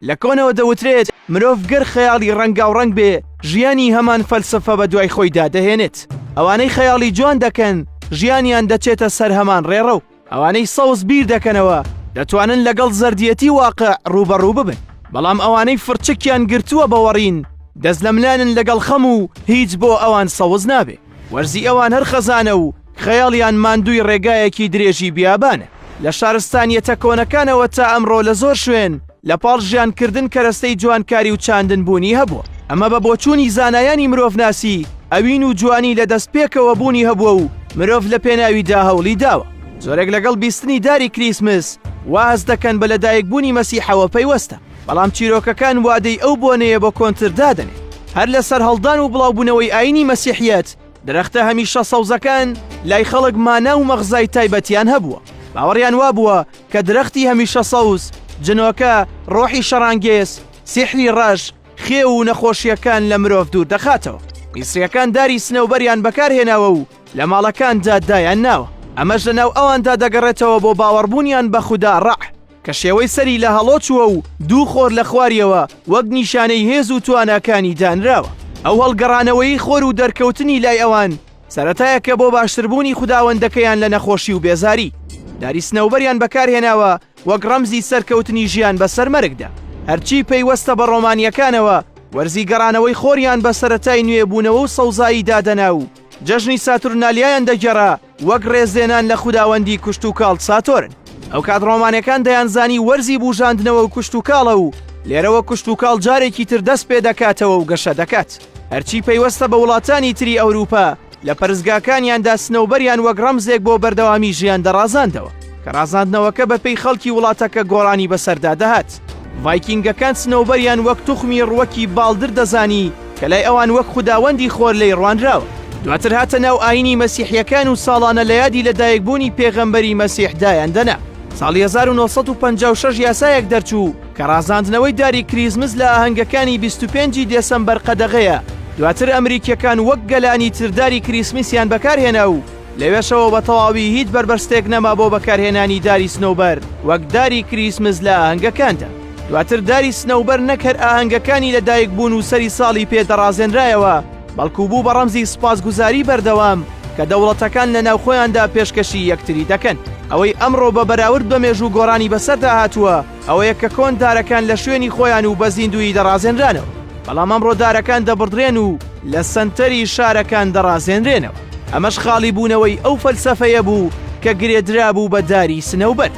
لە کۆنەوە دەوترێت مرۆڤ گەر خەیاڵی ڕەنگاوڕەنگ بێ، ژیانی هەمان فەلسەفە بە دوای خۆیدا دەهێنێت. ئەوانەی خەیاڵی جوان دەکەن، ژیانیان دەچێتە سەر هەمان ڕێڕەو. ئەوانەی سەوز بیر دەکەنەوە، دەتوانن لەگەڵ زەردیەتی واقع ڕووبەڕوو ببن. بەڵام ئەوانەی فڕچکیان گرتووە بە وەڕین، دەستلەملانن لەگەڵ خەم و هیچ بۆ ئەوان سەوز نابێ. وەرزی ئەوان هەر خەزانە و خەیاڵیان ماندووی ڕێگایەکی درێژی بیابانە. لە شارستانیەتە کۆنەکانەوە تا ئەمڕۆ لە زۆر شوێن لە پاڵ ژیانکردن کەرەستەی جوانکاری و چاندن بوونی هەبووە. ئەمە بە بۆچوونی زانایانی مرۆڤناسی ئەوین و جوانی لە دەستپێکەوە بوونی هەبووە و مرۆڤ لە پێناویدا هەوڵی داوە. زۆرێک لەگەڵ بیستنی داری کریسمس وا هەست دەکەن بە لەدایکبوونی مەسیحەوە پەیوەستە. بەڵام چیرۆکەکان وادەی ئەو بۆنەیە بۆ کۆنتر دادەنێن. هەر لە سەرهەڵدان و بڵاوبوونەوەی ئایینی مەسیحیەت، درەختە هەمیشە سەوزەکان لای خەڵک مانا و مەغزای تایبەتیان هەبووە. باوەڕیان وابووە کە درەختی هەمیشە سەوز، جنۆکە، ڕۆحی شەڕانگێز، سیحری ڕەش، خێو و نەخۆشییەکان لە مرۆڤ دوور دەخاتەوە. میسرییەکان داری سنەوبەریان بەکارهێناوە و لە ماڵەکاندا دایانناوە. ئەمەش لەناو ئەواندا دەگەڕێتەوە بۆ باوەڕبوونیان بە خودا ڕەع. کە شێوەی سەری لە هەڵۆ چووە و دوو خۆر لە خواریەوە وەک نیشانەی هێز و تواناکانی دانراوە. ئەو هەڵگەڕانەوەی خۆر و دەرکەوتنی لای ئەوان سەرەتایەکە بۆ باشتربوونی خوداوەندەکەیان لە نەخۆشی و بێزاری. داری سنەوبەریان بەکارهێناوە وەک ڕەمزی سەرکەوتنی ژیان بەسەر مەرگدا. هەرچی پەیوەستە بە ڕۆمانییەکانەوە، وەرزی گەڕانەوەی خۆریان بە سەرەتای نوێبوونەوە و سەوزایی دادەنا و جەژنی ساتورنالیایان دەگێڕا وەک ڕێزلێنان لە خوداوەندی کشتوکاڵ ساتۆرن. ئەوکات ڕۆمانەکان دەیانزانی وەرزی بوژاندنەوە و کشتوکاڵە و لێرەوە کشتوکاڵ جارێکی تر دەست پێ دەکاتەوە و گەشە دەکات. هەرچی پەیوەستە بە وڵاتانی تری ئەوروپا لە پەرستگاکانیاندا سنەوبەریان وەک ڕەمزێک بۆ بەردەوامی ژیان دەڕازاندەوە، کە ڕازاندنەوەکە بەپێی خەڵکی وڵاتەکە گۆڕانی بەسەردا دەهات. ڤایکینگەکان سنەوبەریان وەک توخمی ڕووەکی باڵدر دەزانی کە لای ئەوان وەک خوداوەندی خۆر لێی ڕوانراوە. دواتر هاتە ناو ئایینی مەسیحییەکان و ساڵانە لە یادی لەدایکبوونی پێغەمبەری مەسیح دایان دەنا. ساڵی 1956 یاسایەک دەرچوو کە ڕازاندنەوەی داری کریسمس لە ئاهەنگەکانی 25 ی دێسەمبەر قەدەغەیە، دواتر ئەمریکییەکان وەک گەلانی تر داری کریسمسیان بەکارهێنا و لەوێشەوە بە تەواوی هیچ بەربەستێک نەما بۆ بەکارهێنانی داری سنەوبەر وەک داری کریسمس لە ئاهەنگەکاندا. دواتر داری سنەوبەر نەک هەر ئاهەنگەکانی لەدایکبوون و سەری ساڵی پێ دەڕازێنرایەوە، بەڵکو بوو بە ڕەمزی سوپاسگوزاری بەردەوام کە دەوڵەتەکان لە ناوخۆیاندا پێشکەشی یەکتری دەکەن. ئەوەی ئەمڕۆ بە بەراورد بە مێژوو گۆڕانی بەسەردا هاتووە ئەوەیە کە کۆن دارەکان لە شوێنی خۆیان و بە زیندوویی دەڕازێنرانەوە، بەڵام ئەمڕۆ دارەکان دەبڕدرێن و لە سەنتەری شارەکان دەڕازێنرێنەوە. ئەمەش خاڵیبوونەوەی ئەو فەلسەفەیە بوو کە گرێدرابوو بە داری سنەوبەر.